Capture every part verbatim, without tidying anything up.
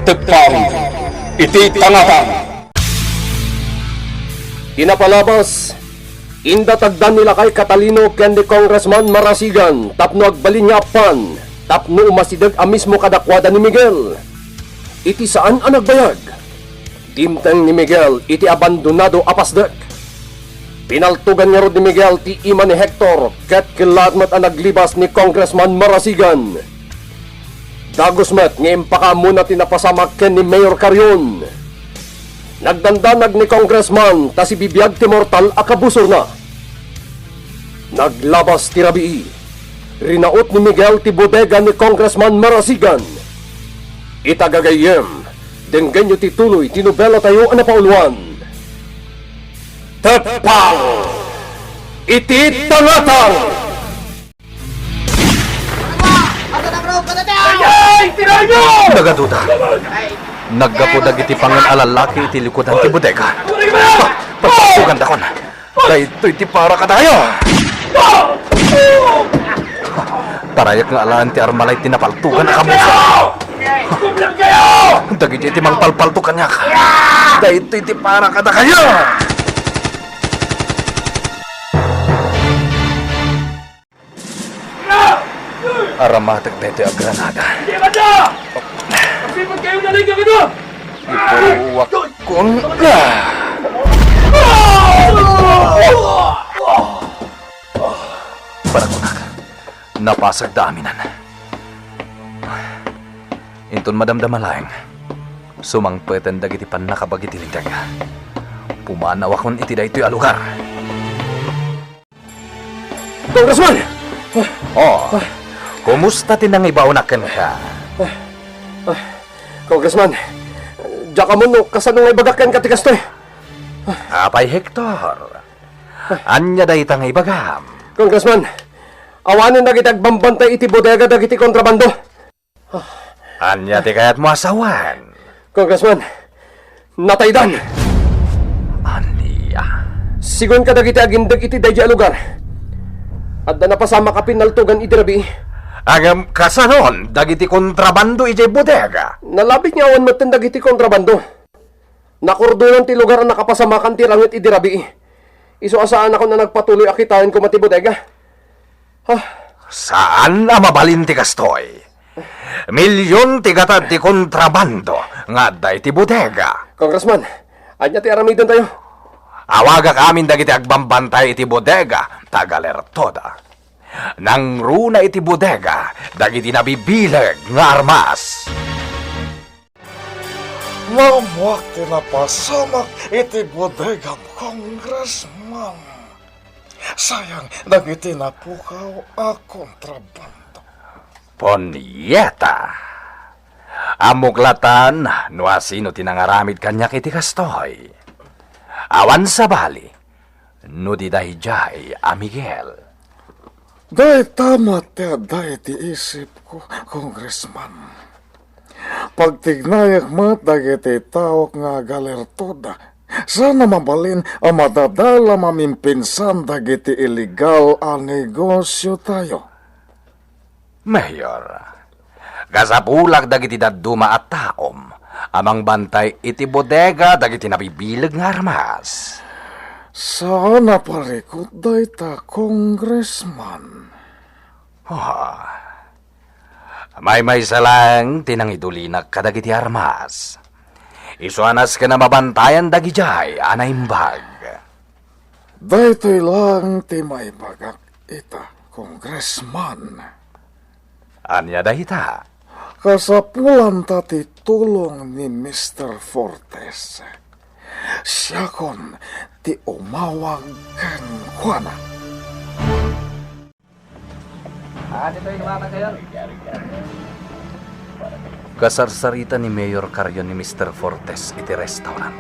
Teppang iti tangatang. Ti napalabas, indatagdan ni Lakay Catalino ken ni Congressman Marasigan tapno agbalin nga appan, tapno umasideg a mismo kadakuada ni Miguel. Iti saan a nagbayag, dimteng ni Miguel iti abandonado a pasdek. Pinaltogan ngarud ni Miguel ti ima ni Hector ket kellaat met a naglibas ni Congressman Marasigan. Dagus met nga impakaammona ti napasamak ken ni Mayor Carion. Nagdandanag ni Congressman ta sibibiag ti mortal a kabusorna. Naglabas ti rabii. Rinaut ni Miguel ti bodega ni Congressman Marasigan. Ita gagayyem, denggenyo ti tuloy ti nobelatayo a napauluan. Teppang iti tangatang! Ay, tirayo! Nagaduda. Naggapu dagiti pangen a lallaki iti likudan ti bodega. Pa-, pagpagtugandakon. Daytoy ti para kadakayo. Tarayek nga alaen ti armalay ti napaltugan a kabuso. Dagiti ti mangpalpalto kaniak. Daytoy ti para kadakayo. Aramatek daytoy a granada. Hindi ka dyan! Magsipag kayo na rin kami doon! Ipuruwak ko na. Panagunak, napasagda aminan. Inton madamdama laeng, sumangpeten dagiti pannakabag iti linteg. Pumanawakon iti daytoy a lugar. Congressman! Oh, kumusta ti nangibaonak kenka? Ah, Congressman, diak ammo no kasano nga ibagak kenka ti kastoy. Apay, Hector? Ania dayta nga ibagam? Congressman, awanen dagiti agbambantay iti bodega dagiti kontrabando. Ania ti kayatmo a sawen? Congressman, nataydan! Ania? Sigun kadagiti agindeg iti daydiay a lugar, adda napasamak a pinaltogan idi rabii. Ngem kasanon dagiti kontrabando idiay bodega? Nalabit nga awan metten dagiti kontrabando. Nakordonan ti lugar a nakapasamakan ti rangit idi rabii. Isu a saanakon a nagpatuloy a kitaen koma ti bodega. Ah. Saan a mabalin ti kastoy. Milion ti gatad ti kontrabando nga adda iti bodega. Congressman, ania ti aramidentayo? Awagak amin dagiti agbambantay iti bodega, ta agalertoda. Nangruna iti bodega dagiti nabibileg nga armas. Naammoak ti napasamak iti bodegam, Congressman. Sayang dagiti napukaw a kontrabando. Punyeta! Ammok latta no asino ti nangaramid kaniak iti kastoy. Awan sabali, no di daydiay a Miguel. Dayta met ti adda iti isipko, Congressman. Pagtignayek met dagiti taok nga agalertoda, saan a mabalin a madadala mamimpinsan dagiti illegal a negosiotayo. Mayor, kasapulak dagiti dadduma a taom a mangbantay iti bodega dagiti nabibileg nga armas. Saan a parikut dayta, Congressman. Ah, maymaysa laeng ti nangidulinak kadagiti armas. Isu a nasken a mabantayan dagidiay a naimbag. Daytoy laeng ti maibagak ita, Congressman. Ania dayta? Kasapulanta ti tulong ni Mister Fortes. Siakon ti umawag kenkuana. Kasarsarita ni Mayor Carion ni Mister Fortes iti restaurant.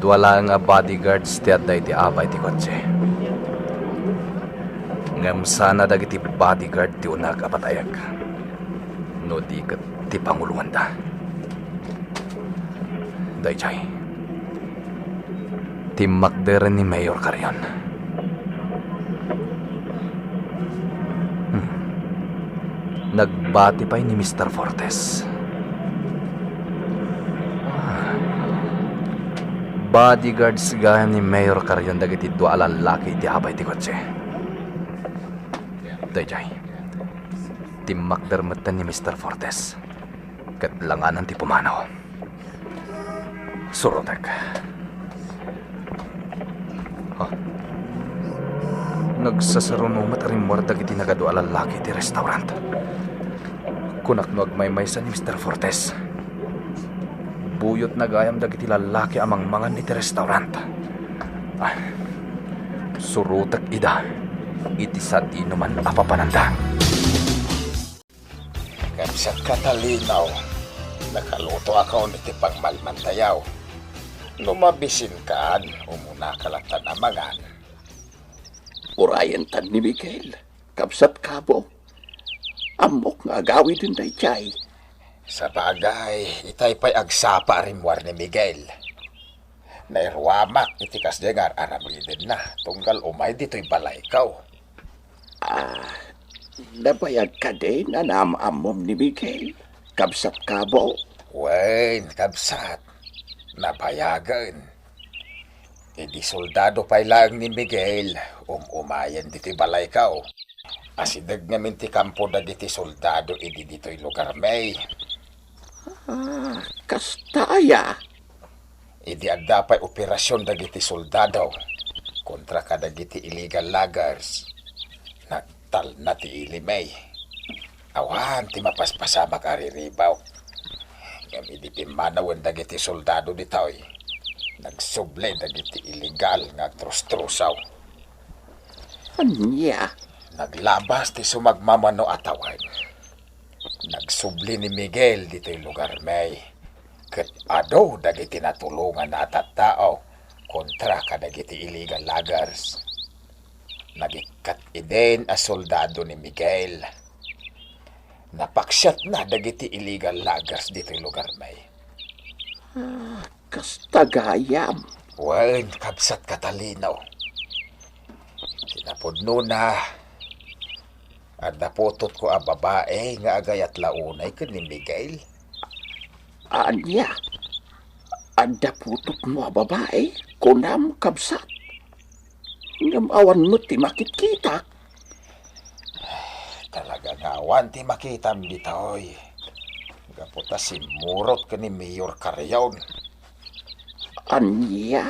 Dua laeng a bodyguards ti adda iti abay ti kotse. Ngem saan a dagiti bodyguard ti unak a patayek, no di ket ti panguloanda. Daydiay, timmakder ni Mayor Carion. Hmm. Nagbati pay ni Mister Fortes. Bodyguards gayam ni Mayor Carrion dagiti dua a lallaki iti abay ti kotse. Daydiay, timmakder metten ni Mister Fortes, ket langanan ti pumanaw. Surotek. Ha? Nagsasaruno met a rimmuar dagiti nagadua a lallaki iti restaurant. Kunak no agmaymaysa ni Mister Fortes. Buyotna gayam dagiti lallaki a mangmangan iti restaurant. Ah, surotek ida iti sadinoman a papananda. Kabsat Catalino, nakaluto akon iti pangmalmantayaw. No mabisinkan, umunaka latta a mangan. Urayentan ni Miguel, kabsat Cabo. Ammok nga agawiden daydiay. Sabagay, itay pay agsapa a rimmuar ni Miguel. Nairuamak iti kasdiay nga ar-aramidenna, tunggal umay ditoy balayko. Ah, nabayag kadin a naam-ammom ni Miguel, kabsat Cabo? Wen, kabsat, nabayagen. Idi soldado pay laeng ni Miguel, um-umayen ditoy balayko. Asideg ngamin ti kampo dagiti soldado idi ditoy lugarmi. Ah, kasta aya? Idi adda pay operasion dagiti soldado kontra kadagiti illegal loggers, nagtalna ti ilimi. Awan ti mapaspasamak a riribaw. Ngem idi pimmanawen dagiti soldado ditoy, nagsubli dagiti illegal nga agtrustrosaw. Ania? Naglabas ti sumagmamano a tawen. Nagsubli ni Miguel ditoy lugarmi, ket adu dagiti natulonganna a tattao kontra kadagiti illegal loggers. Nagikkat idin a soldado ni Miguel. Napaksiatna dagiti illegal loggers ditoy lugarmi. Ah, kasta gayam. Wen, kabsat Catalino. Kinapudnona, adda putotko a babai nga agayat la unay ken ni Miguel. Ania? Adda putotmo a babai? Kunam, kabsat? Ngem awan met ti makitkitak. Talaga nga awan ti makitam ditoy. Gapu ta simmurot ken ni Mayor Carrion. Ania?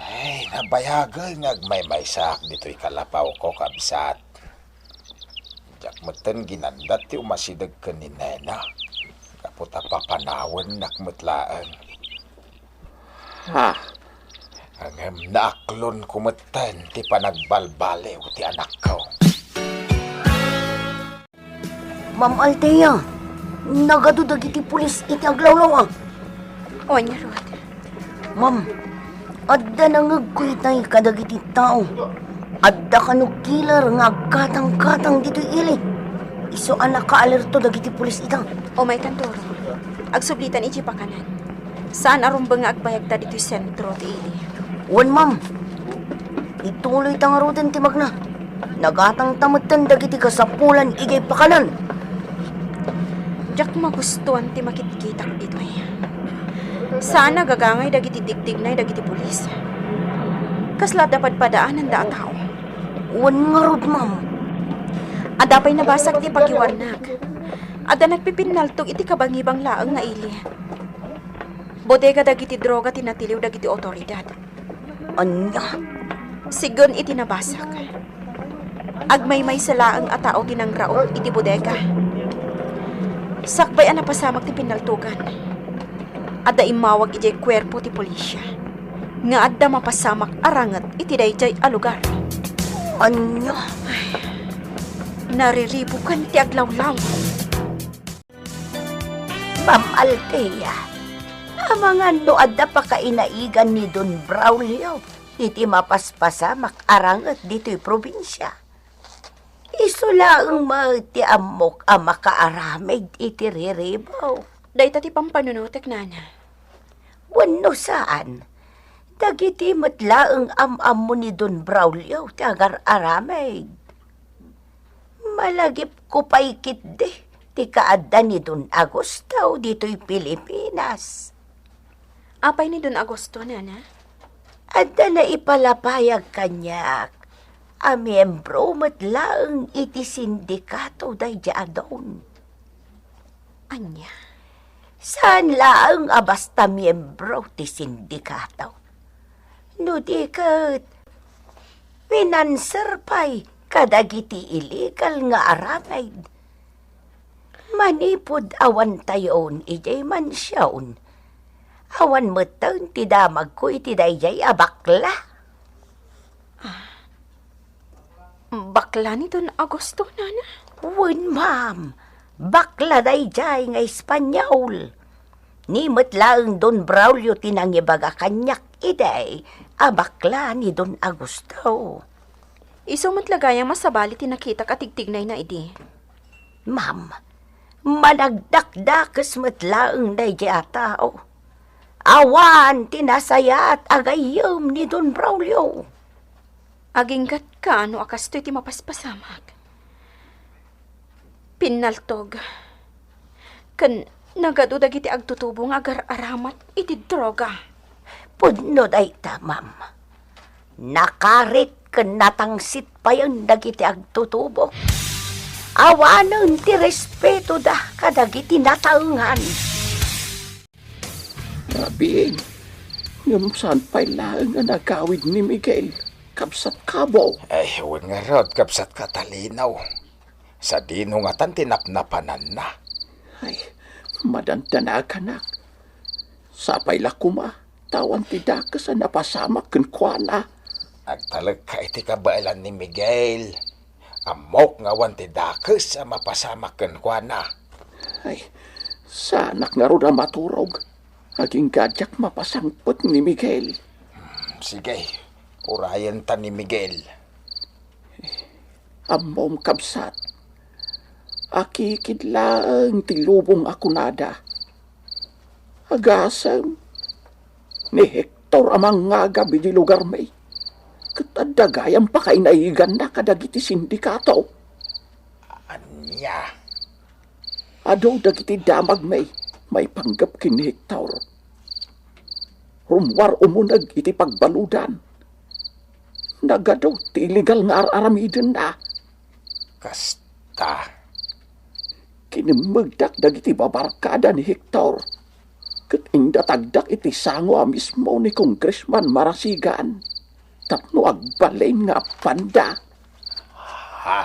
Ay, nabayagen nga agmaymaysaak ditoy kalapawko, kabsat. Diak metten ginandat ti umasideg ken ni Nena. Gapu ta papanawennak met laeng. Ha? Ngem naaklonko metten ti panagbalbaliw ti anakko. Ma'am Althea, nagadu dagiti pulis iti aglawlaw, a. O, ngarud. Ma'am, adda nangegko itay kadagiti tao. Adda kano killer nga agkatangkatang ditoy ili. Isu a nakaalerto dagiti pulis ita. O, maytan, Toro. Agsublitan iti pakanan. Saan a rumbeng nga agbayagta ditoy sentro ti ili. Wen, ma'am. Ituloyta ngaruden ti magna. Nagatangta metten dagiti kasapulan idiay pakanan. Diak magustuan ti makitkitak ditoy. Saan a gagangay dagiti digdignay dagiti pulis. Kasla adda padpadaananda a tao. Wen ngarud, ma'am. Adda pay nabasag ti pagiwannak. Adda nagpipinnaltog iti kabangibang laeng nga ili. Bodega dagiti droga ti natiliw dagiti otoridad. Ania? Sigun iti nabasag, agmaymaysa laeng a tao ti nangraog iti bodega. Sakbay a napasamak ti pinnaltogan, adda immawag idiay kuerpo ti pulisya nga adda mapasamak a ranget iti daydiay a lugar. Ania? Nariribukan ti aglawlaw. Ma'am Althea, amangan no adda pakainaigan ni Don Braulio iti mapaspasamak a ranget ditoy probinsia. Isu laeng met ti ammok a makaaramid iti riribaw. Dayta ti pampanunotek, nana. Wenno saan, dagiti met laeng am-ammo ni Don Braulio ti agar-aramid. Malagipko Maikko pay ketdi ti kaadda ni Don Augusto ditoy Pilipinas. Apay ni Don Augusto, nana? Adda naipalapayag kaniak a miyembro met laeng iti sindikato daydi a Don. Ania? Saan laeng a basta miyembro ti sindikato. No di ket, finanser pay kadagiti illegal nga aramid. Manipud awan tayon idiay mansion, awan metten ti damagko iti daydiay a bakla. Ah, bakla ni Don Augusto, nana? Wen, ma'am. Bakla daydiay nga Espanyol. Ni met laeng Don Braulio ti nangibaga kaniak idi a bakla ni Don Augusto. Isu met la gayam a sabali ti nakitak a tigtignayna idi. Ma'am, managdakdakes met laeng daydi a tao. Awan ti nasayaat a gayyem ni Don Braulio. Aginggatka no a kastoy ti mapaspasamak. Pinnaltog ken nagadu dagiti agtutubo nga agar-aramat iti droga. Pudno dayta, ma'am. Nakarit ken natangsit payen dagiti agtutubo. Awanen ti respetoda kadagiti nataengan. Rabiin, ngem saan pay laeng a nagawid ni Miguel, kabsat Cabo. Ay, wen ngarud, kabsat Catalino. Sadino ngatan ti napnapananna? Ay, madandanaganak. Sapay la koma, ta awan ti dakes a napasamak kenkuana. Agtalekka iti kabaelan ni Miguel. Ammok nga awan ti dakes a mapasamak kenkuana. Ay, saanak ngarud a maturog. Agingga diak mapasangpet ni Miguel. Hmm, sige, urayenta ni Miguel. Ammom, kabsat, akikid laeng ti lubong a kunada. Agasem, ni Hector a mangngagab idi lugarmi, ket adda gayam pakainaiganna kadagiti sindikato. Ania? Adu dagiti damagmi maipanggep ken ni Hector. Rummuar umuneg iti pagbaludan. Nagadu ti illegal nga ar-aramidenna. Kasta. Kinemmegdak dagiti babarkada ni Hector, ket indatagdak iti sango a mismo ni Congressman Marasigan tapno agbalin nga appanda. Ha?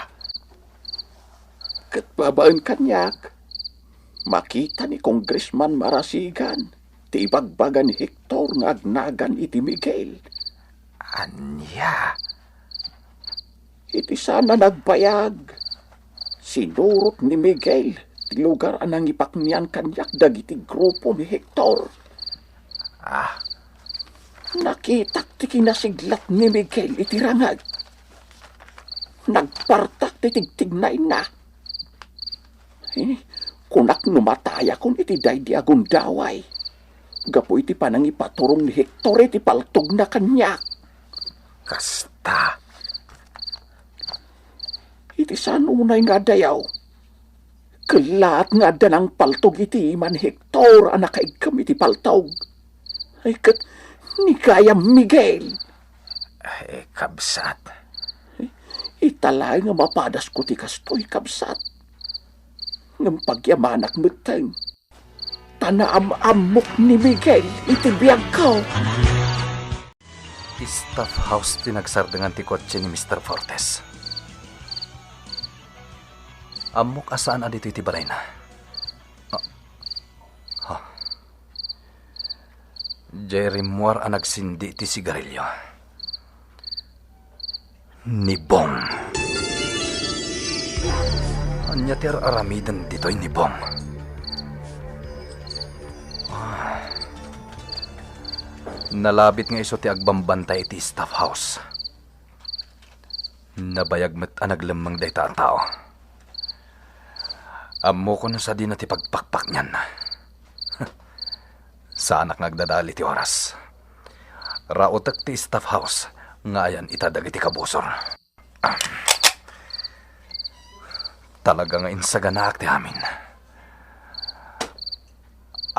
Ket babaen kaniak, makita ni Congressman Marasigan ti ibagbaga ni Hector nga agnagan iti Miguel. Ania? Iti saan a nagbayag, sinurot ni Miguel ti lugar a nangipaknian kaniak dagiti grupo ni Hector. Ah. Nakitak ti kinasiglat ni Miguel iti rangag. Nagpartak ti tigtignayna. Eh, kunak no matayakon iti daydi a gundaway gapu iti panangipaturong ni Hector iti paltogna kaniak. Kasta. Iti saan unay nga adayo, kellaat nga adda nangpaltog iti ima ni Hector a nakaigkem iti paltog. Ay, ket ni gayam Miguel. Ay, kabsat. Ita laeng a mapadasko ti kastoy, kabsat. Ngem pagyamanak metten, ta naam-ammok ni Miguel iti biagko. Staff house ti nagsardengan ti kotse ni Mister Fortes. Ammok a saan a ditoy ti balayna. Ah. Ha. Diay rimmuar a nagsindi ti sigarilio. Ni Bong. Ania ti ar-aramiden ditoy ni Bong? Ah. Nalabit nga isu ti agbambantay iti staff house. Nabayag met a naglemmeng dayta a tao. Ammokon no sadino ti pagpakpaknianna. Saanak nga agdadael iti oras. Raotek ti staff house nga ayan ita dagiti kabusor. Talaga nga insaganaak ti amin.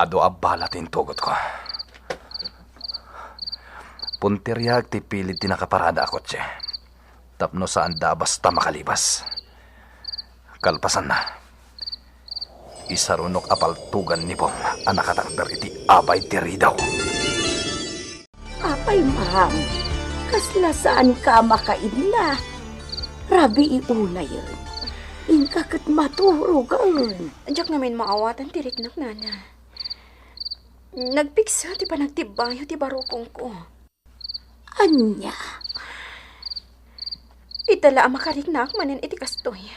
Adu a bala ti intugotko. Punteriaak ti pilid ti nakaparada a kotse tapno saanda a basta makalibas. Kalpasanna, isarunok a paltugan ni Bong a nakatakder iti abay ti ridaw. Apay, ma'am, kasla saanka a makainna? Rabii unayen. Inka ket maturogen. Diak ngamin maawatan ti riknak, nana. Nagpigsa ti panagtibbayo ti barukongko. Ania? Ita la a makariknak manen iti kastoy.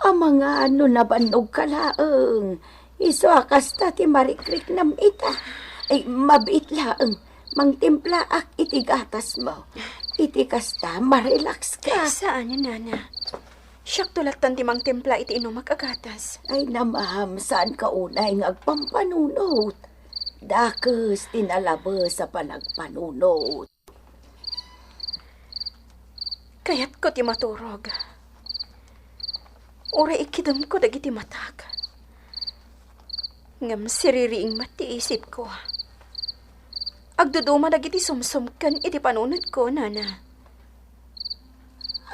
Amangan no nabannogka laeng. Isu a kasta ti marikriknam ita. Ay, mabiit laeng. Mangtimplaak iti gatasmo. Iti kasta, marelakska. Ay, saan, nana. Siakto lattan ti mangtimpla iti inumak a gatas. Ay, namam, saanka unay nga agpampanunot. Dakes ti nalabes a panagpanunot. Kayatko ti maturog. Uray ikidemko dagiti matak. Ngem siririing met ti isipko. Agduduma dagiti sumsumken iti panunotko, nana.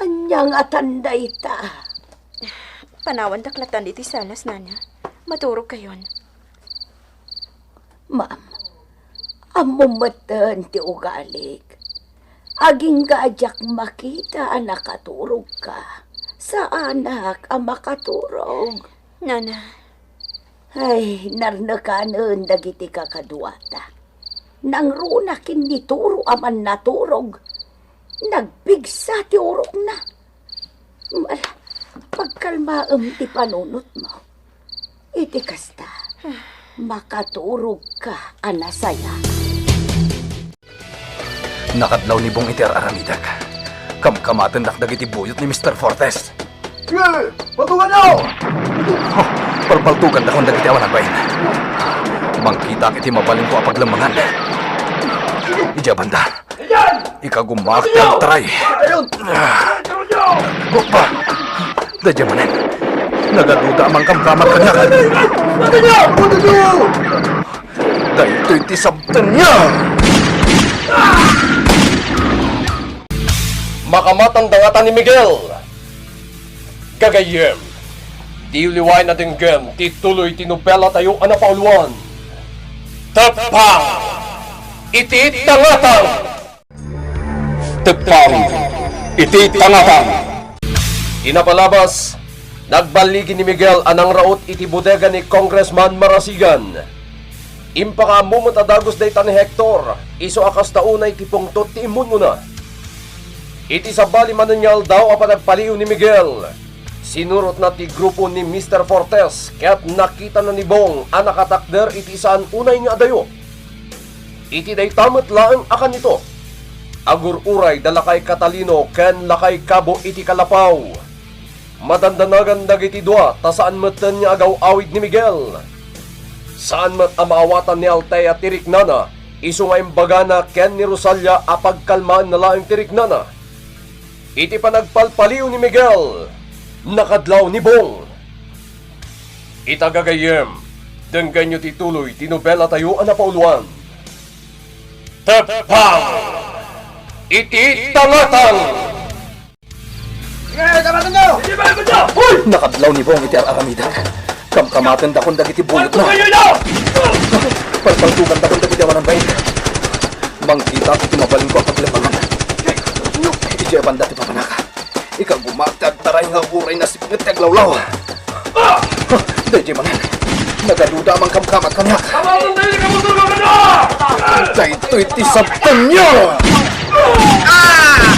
Ania ngatan dayta? Panawandak lattan ditoy salas, nana. Maturogkayon. Ma'am, ammom metten ti ugalik. Agingga a diak makita a nakaturogka. Saanak a makaturog. Nana. Ay, narnekanen dagiti kakaduata. Nangruna ken ni Turo a mannaturog. Nagpigsa ti urokna. Mal, pagkalmaem ti panunotmo. Iti kasta, makaturogka a nasaya. Nakadlaw ni Bong iti ar-aramidek. Kamkamatendak dagiti buyot ni Mister Fortes. Sige, paltuganyo! Palpaltugandakon dagiti awan agbain. Mangkitaak iti mabalinko a paglemmengan. Idiay banda, ikagumaak ti agtaray. Ayun! Ba! Daydiay manen. Nagaduda a mangkamkamat kaniak. Daytoy ti sabtenyo! Makamatanda ngata ni Miguel. Gagayyem, diyo liwayan a denggem ti tuloy ti nobelatayo a napauluan, Teppang iti Tangatang. Teppang iti Tangatang. Ti napalabas, nagballigi ni Miguel a nangraut iti bodega ni Congressman Marasigan. Impakaammo met a dagus dayta ni Hector, isu a kasta unay ti pungtot ti immunmona. Iti sabali manen nga aldaw a panagpaliiw ni Miguel, sinurotna ti grupo ni Mister Fortes ket nakitana ni Bong a nakatakder iti saan unay nga adayo. Iti dayta met laeng a kanito, agur-uray da Lakay Catalino ken Lakay Cabo iti kalapaw. Madandanagan dagiti dua ta saan metten nga agaw-awid ni Miguel. Saan met a maawatan ni Altea ti riknana, isu nga imbagana ken ni Rosalia a pagkalmaenna laeng ti riknana. Iti panagpalpaliw ni Miguel, nakadlaw ni Bong. Ita gagayyem, denggenyo ti tuloy ti nobelatayo a napauluan. Teppang iti Tangatang! Sige, tapatanyo! Sige, tapatanyo! Hoy! Nakadlaw ni Bong iti ar-aramidek. Kamkamatendakon dagiti buyotna. Palpaltugandakon dagiti awan agbain. Mangkitaak iti mabalinko a paglemmengan. Idiay banda ti papanaka. Ikagumaak ti agtaray nga uray nasipnget ti aglawlaw. Ah! Daydiay manen. Nagaduda a mangkamkamat kaniak. Daytoy ti sabtenyo! Ah!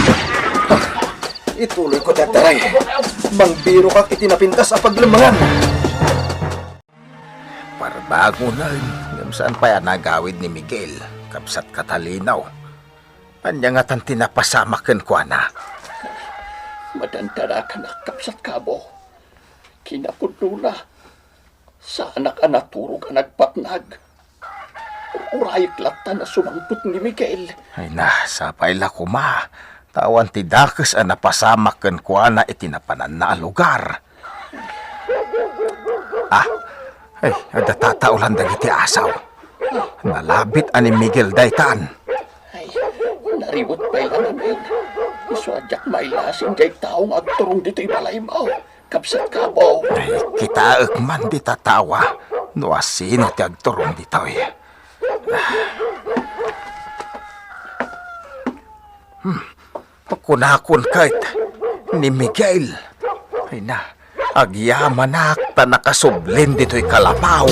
Ituloyko ti agtaray. Mangbirokak iti napintas a paglemmengan. Parbangonen, ngem saan pay a nagawid ni Miguel, kabsat Catalino. Ania ngatan ti napasamak kenkuana? Madandanakanak, kabsat Cabo. Kinapudnona, saanak a naturog a nagpatnag. Urayek latta a sumangpet ni Miguel. Ay na, sapay la koma. Ta awan ti dakes a napasamak kenkuana iti napananna a lugar. Ah, ay, adda tataolan dagiti asaw. Nalabit a ni Miguel daytan. Ay, nariwet pay la ngamin. Isu a diak mailasin jay tao nga agturong ditoy balaymo. Kabsat Kabo. Ay, kitaek man dita tawa no asino ti agturong ditoy. Hmm. Kunakon ket ni Miguel. Ay na, agyamanak ta nakasublim ditoy kalapaw.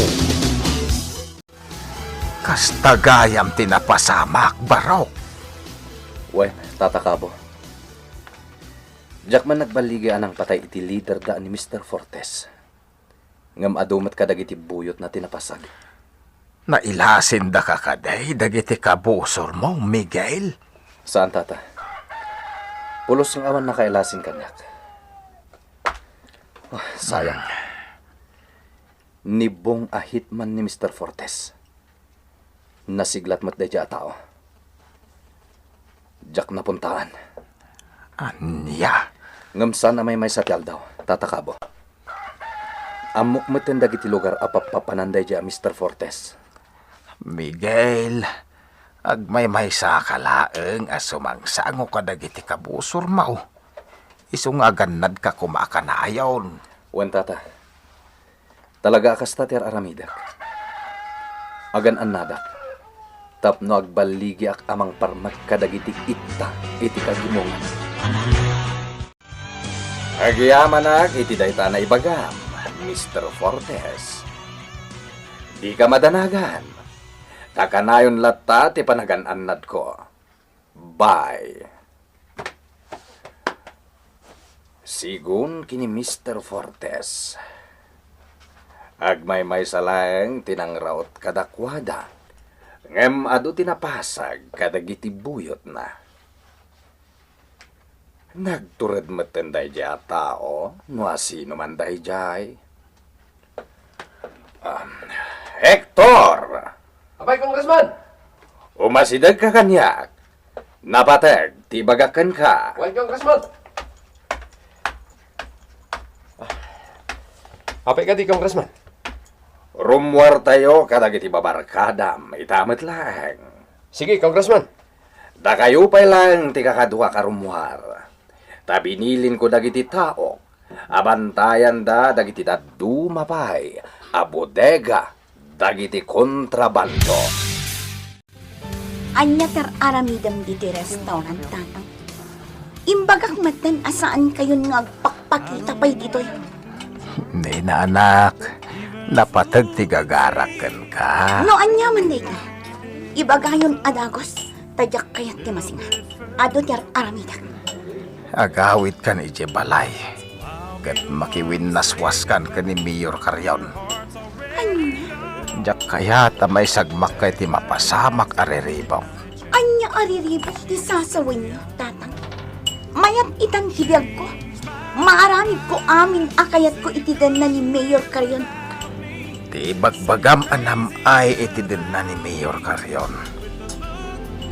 Kasta gayam ti napasamak, Barok. Wen, Tata Kabo. Diak man nagballigi a nangpatay iti liderda ni Mister Fortes. Ngem adu met kadagiti buyotna ti napasag. Nailasindaka kadi dagiti kabusormo, Miguel? Saan, Tata. Pulos nga awan nakailasin kaniak. Ah, sayang. Ni Bong a hitman ni Mister Fortes. Nasiglat met daydiay a tao. Diak napuntaan. Ania? Ngem saan a maymaysa ti aldaw, Tata Kabo. Ammok metten dagiti lugar a pappapanan daydiay a Mister Fortes. Miguel, agmaymaysaka laeng a sumangsango kadagiti kabusormo. Isu nga agannadka koma a kanayon. Wen, Tata. Talaga a kasta ti ar-aramidek. Agan-annadak tapno agballigiak a mangparmek kadagiti itta iti kagimongan. Agyamanak iti dayta a naibagam, Mister Fortes. Dika madanagan, ta kanayon latta ti panagan-annadko. Bye. Sigun ken ni Mister Fortes, agmaymaysa laeng ti nangraot kadakuada, ngem adu ti napasag kadagiti buyotna. Nagtured metten daydiay a tao, no asino man daydiay. Um, Hector! Apay, Congressman! Umasidegka kaniak. Napateg ti ibagak kenka. Wen, Congressman! Apay kadi, Congressman? Rummuartayo kadagiti babarkadam, ita met laeng. Sige, Congressman. Dakayo pay laeng ti kakaduak a rummuar. Ta binilinko dagiti taok a bantayanda dagiti dadduma pay a bodega dagiti kontrabando. Ania ti ar-aramidem ditoy restaurant, Tatang? Imbagak metten a saankayon nga agpakpakita pay ditoy. Nina, anak, napateg ti gagarak kenka. No ania man dayta, ibagayon a dagus, ta diak kayat ti masinga. Adu ti ar-aramidek. Agawidkan idiay balay, ket makiwinnaswaskan ken ni Mayor Carrion. Ania? Diak kayat a maisagmakka iti mapasamak a riribuk. Ania a riribuk ti sasawenyo, Tatang? Mayat itan ti biagko. Maaramidko amin a kayatko iti denna ni Mayor Carrion. Ti ibagbagam a nam-ay iti denna ni Mayor Carrion.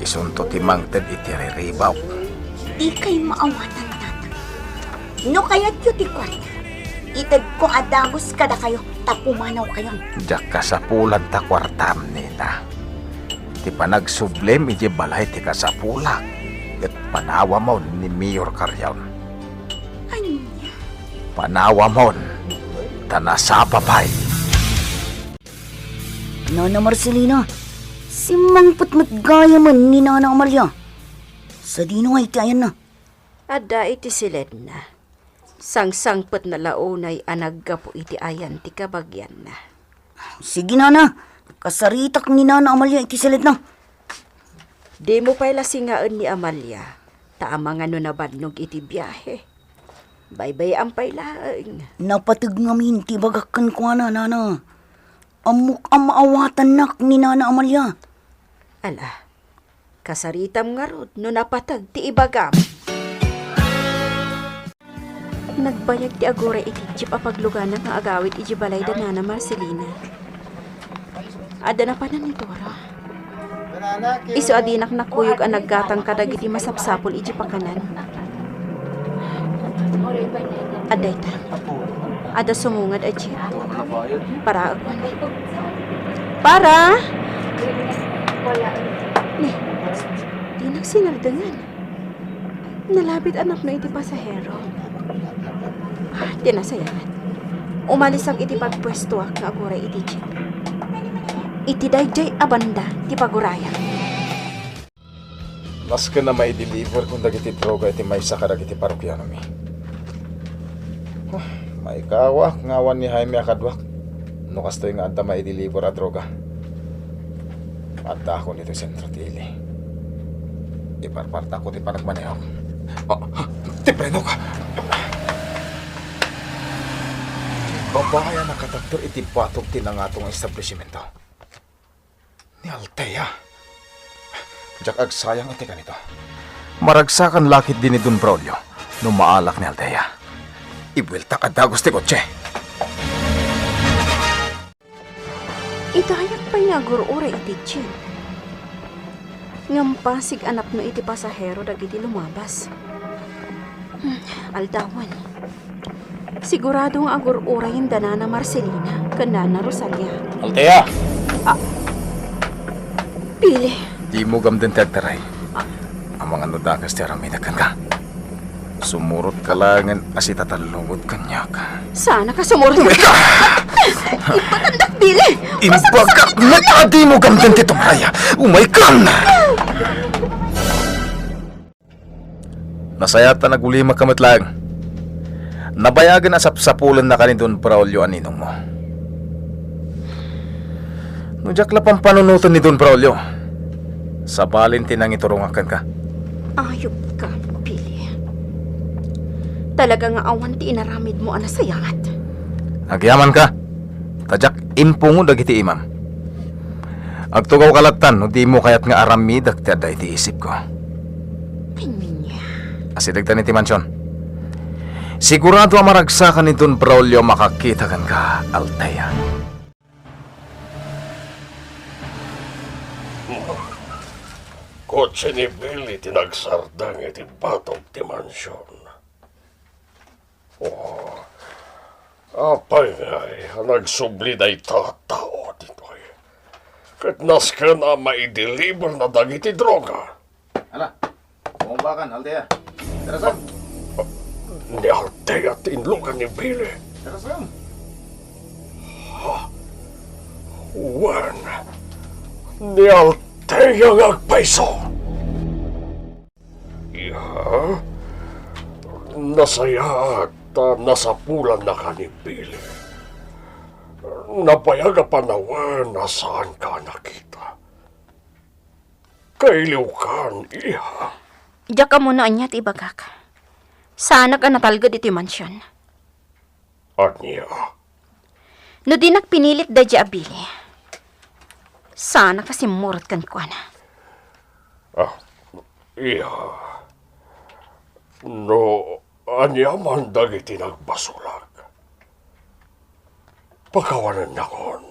Isunto ti mangted iti riribuk. Dikay maawatan, Tatang. No kayatyo ti kuarta, itedko a dagus kadakayo ta pumanawkayon. Diak kasapulan ta kuartam, Nina. Ti panagsublim idiay balay ti kasapulak, ket panawamon ni Mayor Carrion. Ania? Panawamon, ta nasapa pay. Nana Marcelina, simmangpet met gayamen ni Nana Amalia. Sadino ngay ti ayanna? Adda iti siledna. Sangsangpetna la unay a naggapu iti ayan ti kabagianna. Sige, Nana. Kasaritak ni Nana Amalia iti siledna. Dimo pay la singaen ni Amalia, ta amangan no nabannog iti biahe. Baybay-am pay laeng. Napateg ngamin ti ibagak kenkuana, Nana. Ammok a maawatannak ni Nana Amalia. Ala, kasaritam ngarud no napateg ti ibagam. Nagbayag ti aguray iti jeep a paglugana nga agawid idiay balay da Nana Marcelina. Adda napanan ni Dora. Isu a dinak nakuyog a naggatang kadagiti masapsapul idiay pakanan. Adda ita. Adda sumungad a jeep. Para ako. Para! Ni, di nagsinaldengan. Nalabit anakno iti pasahero. Ah, ti nasayaat. Umalisak iti pagpuestoak nga aguray iti jeep. Iti daydiay a banda ti pagurayak. Nasken a maideliverkon dagiti droga iti maysa kadagiti parokianomi. Ah, maikawak nga awan ni Jaime a kaduak. No kastoy nga adda maideliver a droga, addaakon ditoy sentro ti ili. Iparpartakko ti panagmanehok. Ah, ah, ti prenok! Babaen a katakder iti batog ti nangato nga establisimento. Ni Althea. Diak agsayang iti kanito. Maragsakan la ketdi ni Don Braulio no maalak ni Althea. Ibueltak a dagus ti kotse. Idayak pay nga agur-uray iti jeep. Ngem pasig a napno iti pasahero dagiti lumabas. Hmm, aldawen. Sigurado nga agur-urayen da Nana Marcelina ken Nana Rosalia. Althea! Ah, Billy. Dimo gamden ti agtaray. Ah. Amangan no dakes ti aramidek kenka. Sumurotka laengen a sitatallungod kaniak. Saanak a sumurot. Umay ka! Ipatandak, Billy! Imbagak met a dimo gamden ti tumray. Umay ka! Nasayaat a nagulimakka met laeng. Nabayagen a sapsapulennaka ni Don Braulio a ninongmo. No diak la pampanunoten ni Don Braulio, sabalin ti nangiturongak kenka. Ayupka, Billy. Talaga nga awan ti inaramidmo a nasayaat. Agyamanka, ta diak impungo dagiti imam. Agtugawka lattan no dimo kayat nga aramidek ti adda iti isipko. Ania? Asidegtan iti mansion. Sigurado a maragsakan ni Don Braulio a makakita kenka, Althea. Kotse ni Billy ti nagsardeng iti batog ti mansion. Oh, apay ngay a nagsubli dayta a tao ditoy? Ket nasken a maideliverna dagiti droga. Ala, bumaba kan, Althea. Darasam. Ni Althea ti inlugan ni Billy. Darasam. Ha? Wen, ni Althea nga agpayso. Iha, nasayaat ta nasapulannaka ni Billy. Nabayag a panawen a saanka a nakita. Kailiwkan, iha. Diak ammo no ania ti ibagak. Saanak a natalged iti mansion. Ania? No dinak pinilit daydiay a Billy, saanak a simmurot kenkuana. Ah, iha. No aniaman dagiti nagbasolak, pakawanennakon.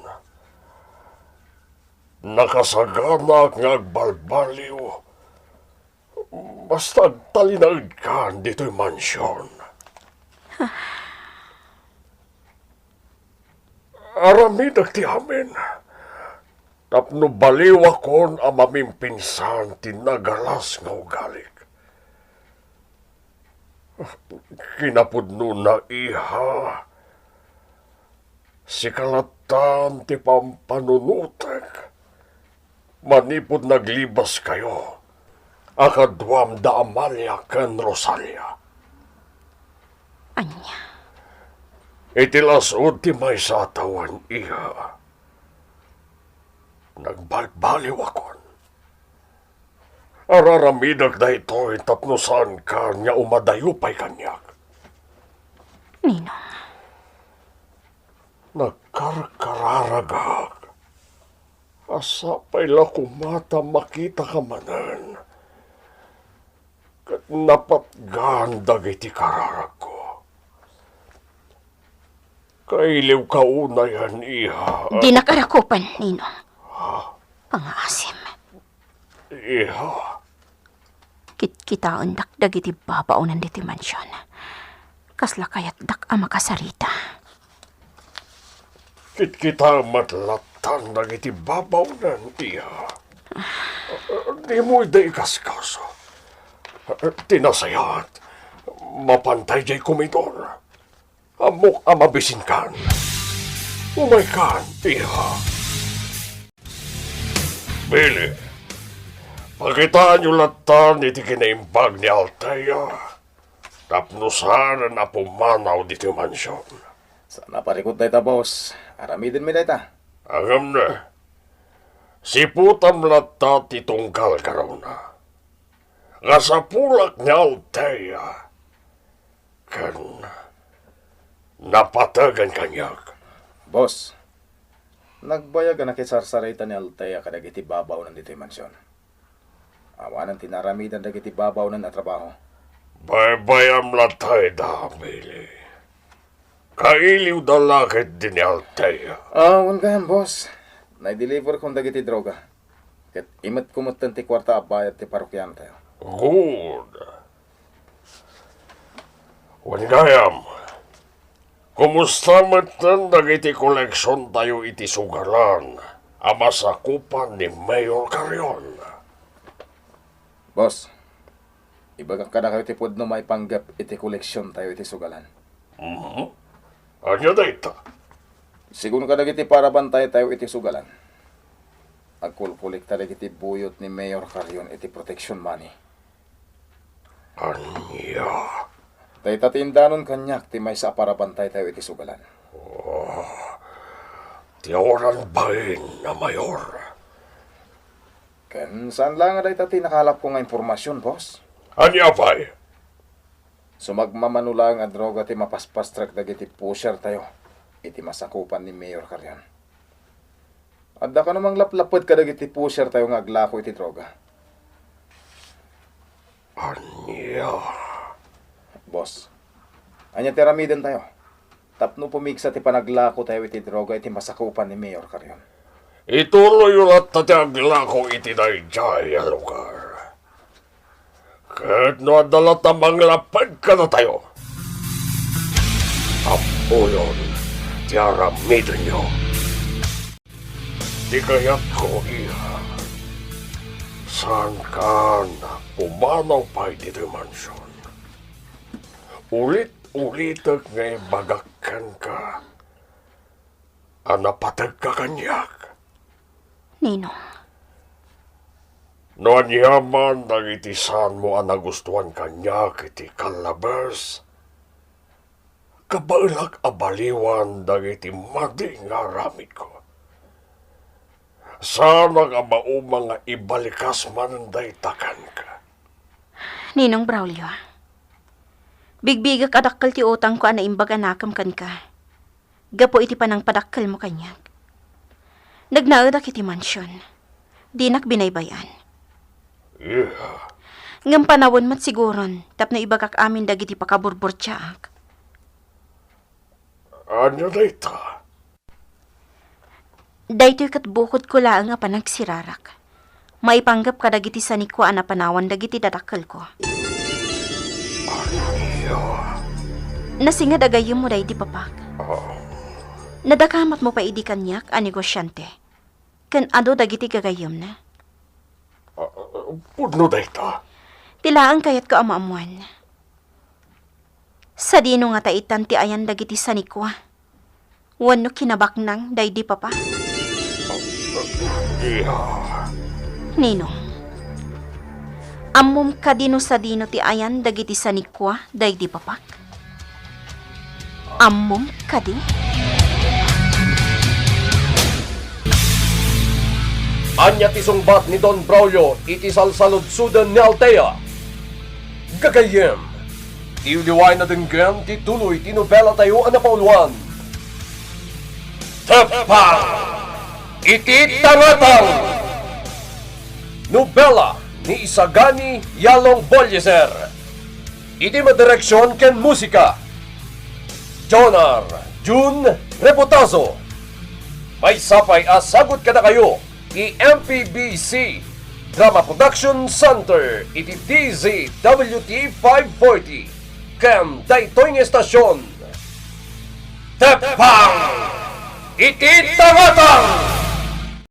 Nakasaganak nga agbalbaliw basta agtalinaedkan ditoy mansion. Aramidek ti amin tapno baliwakon a mamimpinsan ti nagalas nga ugalik. Kinapudnona, iha, sika lattan ti pampanunotek manipud naglibaskayo a kaduam da Amalia ken Rosalia. Ania? Iti las-ud ti maysa a tawen, iha, nagbalbaliwakon. Araramidek daytoy tapno saankan nga umadayo pay kaniak. Ninong. Nagkarkararagak a sapay la koma ta makitaka manen ket napatgan dagiti kararagko. Kailiwka unayen, iha. Dinak arakupen, Ninong. Ha? Pangaasim. Iha. Kitkitaendak dagiti babaonen ditoy mansion. Kasla kayatdak a makasarita. Kitkita met lattan dagiti babawnen, iha. Dimo ida ikaskaso. Ti nasayaat, mapantay diay komidor. Ammok a mabisinkan. Umaykan, iha. Billy, pakitaanyo lattan iti kinaimbag ni Althea tapno saanen a pumanaw ditoy mansion. Saan a parikut dayta, boss. Aramidenmi dayta. Ngem ne, siputam latta ti tunggal garuna. Nasapulak ni Althea ken napategan kaniak. Boss, nagbayag a nakisarsarita ni Althea kadagiti babawnen ditoy mansion. Awanen ti naaramidan dagiti babawnen a trabaho. Baybay-am latta ida, Billy. Kailiwda la ketdi ni Althea. Ah, wen gayam, boss. Naideliverkon dagiti droga. Ket imetko metten ti kuarta a bayad ti parokiantayo. Good. Wen gayam, kumusta metten dagiti koleksiontayo iti sugalan a masakupan ni Mayor Carrion? Boss, ibagak kadakayo ti pudno maipanggep iti koleksiontayo iti sugalan. Mhm. Ania dayta? Sigun kadagiti parabantaytayo iti sugalan, agkolkolekta dagiti buyot ni Mayor Carrion iti protection money. Ania? Dayta ti indanon kaniak ti maysa a parabantaytayo iti sugalan. Oh, ti awanan bain a mayor. Ken saan laeng a dayta ti nakalapko nga impormasion, boss. Ania pay? Sumagmamano laeng a droga ti mapaspastrek dagiti pushertayo iti masakupan ni Mayor Carrion. Adda kano manglaplapped kadagiti pushertayo nga aglako iti droga. Ania? Boss, ania ti aramidentayo tapno pumigsa ti panaglakotayo iti droga iti masakupan ni Mayor Carrion? Ituloyyo latta ti aglako iti daydiay a lugar. Ket no adda latta manglapped kadatayo, ammoyon ti aramidenyo. Ti kayatko, iha, saankan a pumanaw pay ditoy mansion. Ulit-ulitek nga ibagak kenka a napategka kaniak. Ninong. No aniaman dagiti saanmo a nagustuan kaniak iti kallabes, kabaelak a baliwan dagiti madi nga aramidko. Saanak a mauma nga ibalikas manen dayta kenka. Ninong Braulio, bigbigek a dakkel ti utangko a naimbag a nakem kenka gapu iti panangpadakkelmo kaniak. Nagnaedak iti mansion. Dinak binaybay-an. Yeah. Ngem panawen met siguron tapno ibagak amin dagiti pakaburburtiaak. Ania dayta? Daytoy ket bukodko laeng a panagsirarak maipanggep kadagiti sanikua a napanawan dagiti dadakkelko. Ania? Nasinged a gayyemmo daydi papak. Ah. Nadakamatmo pay idi kaniak a negosiante ken adu dagiti gagayyemna. Ah, pudno dayta. Ti laeng kayatko a maammuan. Sadino ngata itan ti ayan dagiti sanikua wenno kinabaknang daydi papa? Ninong, ammom kadi no sadino ti ayan dagiti sanikua daydi papak? Ammom kadi? Ania ti sungbat ni Don Braulio iti salsaludsoden ni Althea? Gagayyem, iwliway na denggen ti tuloy ti nobelatayo a napauluan, Teppang iti Tangatang. Nobela ni Isagani Yalong Bolleser. Iti madireksion ken musika, Jonar Jun Reputazo. Maysa pay a sagut kadakayo ti M P B C Drama Production Center iti D Z W T five forty ken daytoy nga estasion, Teppang! Iti tangatang